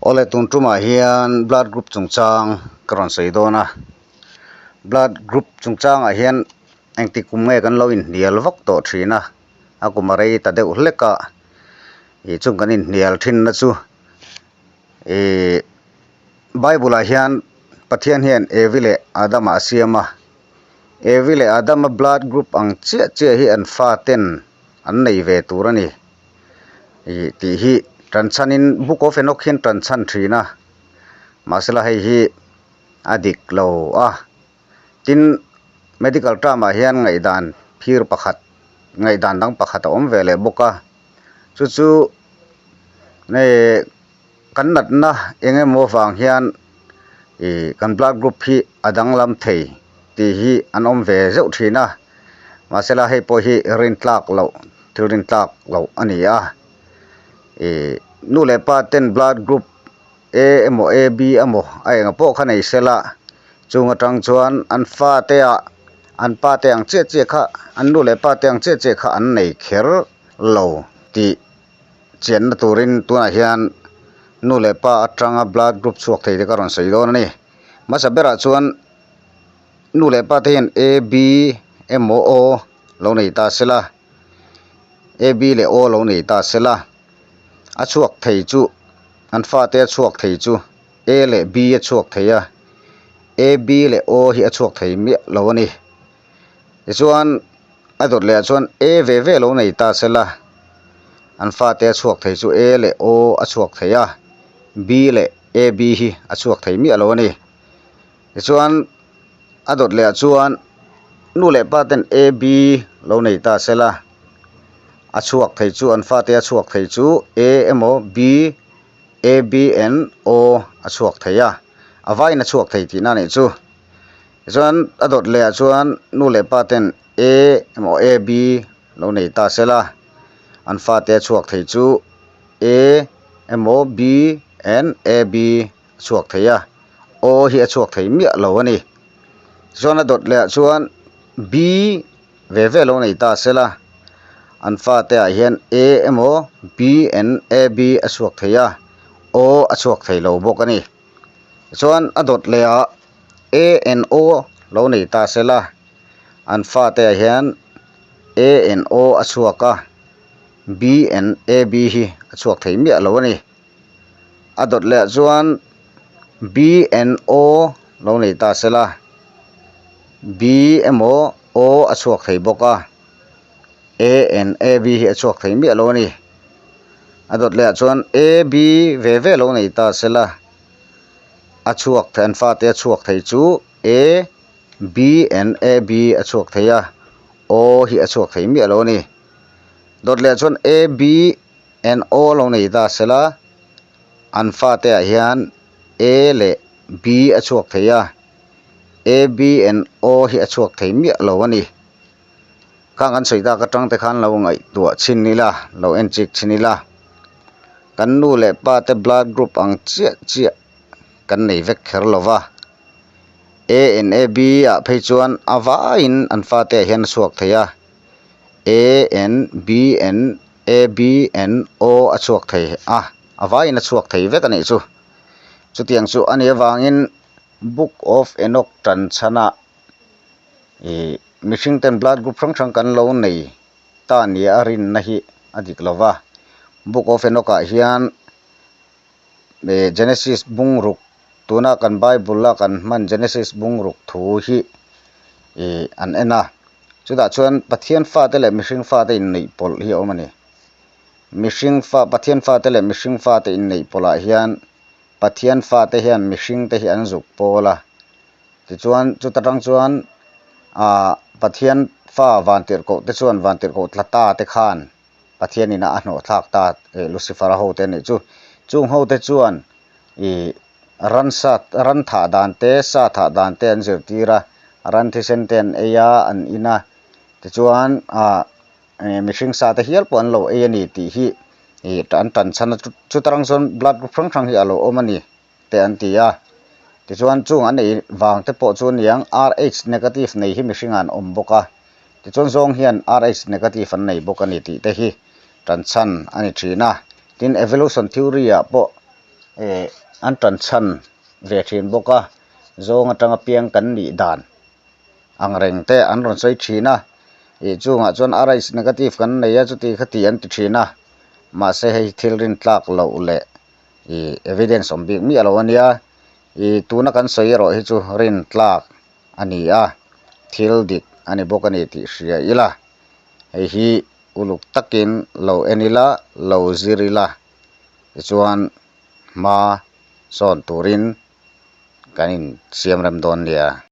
Awle tun tumah hian blood group chungchang ka rawn sawi dawn a, blood group chungchangah hian engti kum nge kan lo inhnial vak tawh thin a, a kum a rei ta deuh hlek a, ih chung kan inhnial thinna chu ih bible ah hian Pathian hian Evi leh Adama a siam a, Evi leh Adama blood group ang chiah chiah hi an faten an nei ve tur a ni. Ih tih hi tan chhanin book of Enoch hian tan chhan thin a, mahsela hei hi a dik lo a, tin medical term ah hian ngaihdan phir pakhat ngaihdan dang pakhat a awm ve leh bawk a, chu chu kan natna eng emaw vang hian ih kan blood group hi a danglam thei tih hi an awm ve zeuh thin a, mahsela hei pawh hi rintlak loh thil rintlak loh a ni a, ih nu leh pa ten blood group A emaw A B emaw a enga pawh kha nei sela chung atang chuan an fate ah an pa te ang chiah chiah kha an nu leh pa te ang chiah chiah kha an nei kher lo tih. Chianna turin tunah hian nu leh pa atanga blood group chhuak thei te ka rawn sawi dawn a ni. Hmasa berah chuan nu leh pa te hian A B emaw O lo nei ta sela, A B leh O lo nei ta sela, a chhuak thei chu an fate a chhuak thei chu A leh B a chhuak thei a, A B leh O hi a chhuak thei miah lo a ni. Tichuan a dawt leh ah chuan A ve ve lo nei ta sela, an fate a chhuak thei chu A leh O a chhuak thei a, B leh A B hi a chhuak thei miah lo a ni. Tichuan a dawt leh ah chuan nu leh pa ten A B lo nei ta sela, a chhuak thei chu an fate a chhuak thei chu A emaw B A B and O a chhuak thei a, a vaiin a chhuak thei tihna a nih chu. Tichuan a dawt leh ah chuan nu leh pa ten A emaw A B lo nei ta sela, an fate a chhuak thei chu A emaw B and A B a chhuak thei a, O hi a chhuak thei miah lo a ni. Tichuan a dawt leh ah chuan B ve ve lo nei ta sela, an fate ah hian A emaw B and A B a chhuak thei a, O a chhuak thei lo bawk a ni. Tichuan a dawt leh ah A and O lo nei ta sela, an fate ah hian A and O a chhuak a, B and A B hi a chhuak thei miah lo a ni. A dawt leh ah chuan B and O lo nei ta sela, B emaw O a chhuak thei bawk a, A and A B hi a chhuak thei miah lo a ni. A dawt leh ah chuan A B ve ve lo nei ta sela, a chhuak thei an fate a chhuak thei chu A B and A B a chhuak thei a, O hi a chhuak thei miah lo a ni. Dawt leh ah chuan A B and O lo nei ta sela, an fate ah hian A leh B a chhuak thei a, A B and O hi a chhuak thei miah lo a ni. Khang kan sawi tak atang te khan lo ngaihtuah chhin ila, lo en chik chhin ila, kan nu leh pa te blood group ang chiah chiah kan nei vek kher lo va, A and A B ah phei chuan a vaiin an fate ah hian a chhuak thei a, A and B and A B and O a chhuak thei a, a vaiin a chhuak thei vek a nih chu. Chutiang chu a nih avangin Book of Enoch tan chhanah Ih mihring ten blood group hrang hrang kan lo nei ta nia a rinna hi a dik lo va, book of Enoch ah hian ih Genesis bungruk tuna kan bible a kan hman Genesis bungruk thu hi ih an en a, chutah chuan Pathian fate leh mihring fate inneih pawlh hi a awm a ni, mihring fa Pathian fate leh mihring fate inneih pawlh ah hian Pathian fate hian mihring te hi an zuk pawl a. Tichuan, chuta tang chuan aah Pathian fa vantirhkoh te chuan vantirhkoh tla ta te khan Pathian ina a hnawh thlak ta eh Lucifer-a ho te anih chu. Chung ho te chuan ih ransa ran thah dan te sa thah dan te an zirtir a, ran thisen te an ei a, an in a. Tichuan aah mihring sa te hial pawh an lo ei a ni tih hi ih an tan chhan a, chuta tang chuan blood group hrang hrang hi a lo awm a ni. te an ti a. Tichuan chung an ei vang te pawh chu niang Rh negative nei hi mihring ah an awm bawk a. Tichuan zawng hian Rh negative an nei bawk a ni tih te hi tan chhan a ni thin a. Tin evolution theory ah pawh Eh an tan chhan ve thin bawk a, zawng atanga piang kan nih dan ang reng te an rawn sawi thin a, ih chungah chuan RH negative kan nei a chuti kha ti an ti thin a, mahse hei thil rin tlak loh leh ih evidence awm bik miah lo a nia, ih tuna kan sawi erawh hi chu rin tlak a ni a, thil dik a ni bawk a ni tih hria ila, hei hi uluk takin lo en ila lo zir ila. Tichuan hma sawn turin kan insiam rem dawn nia.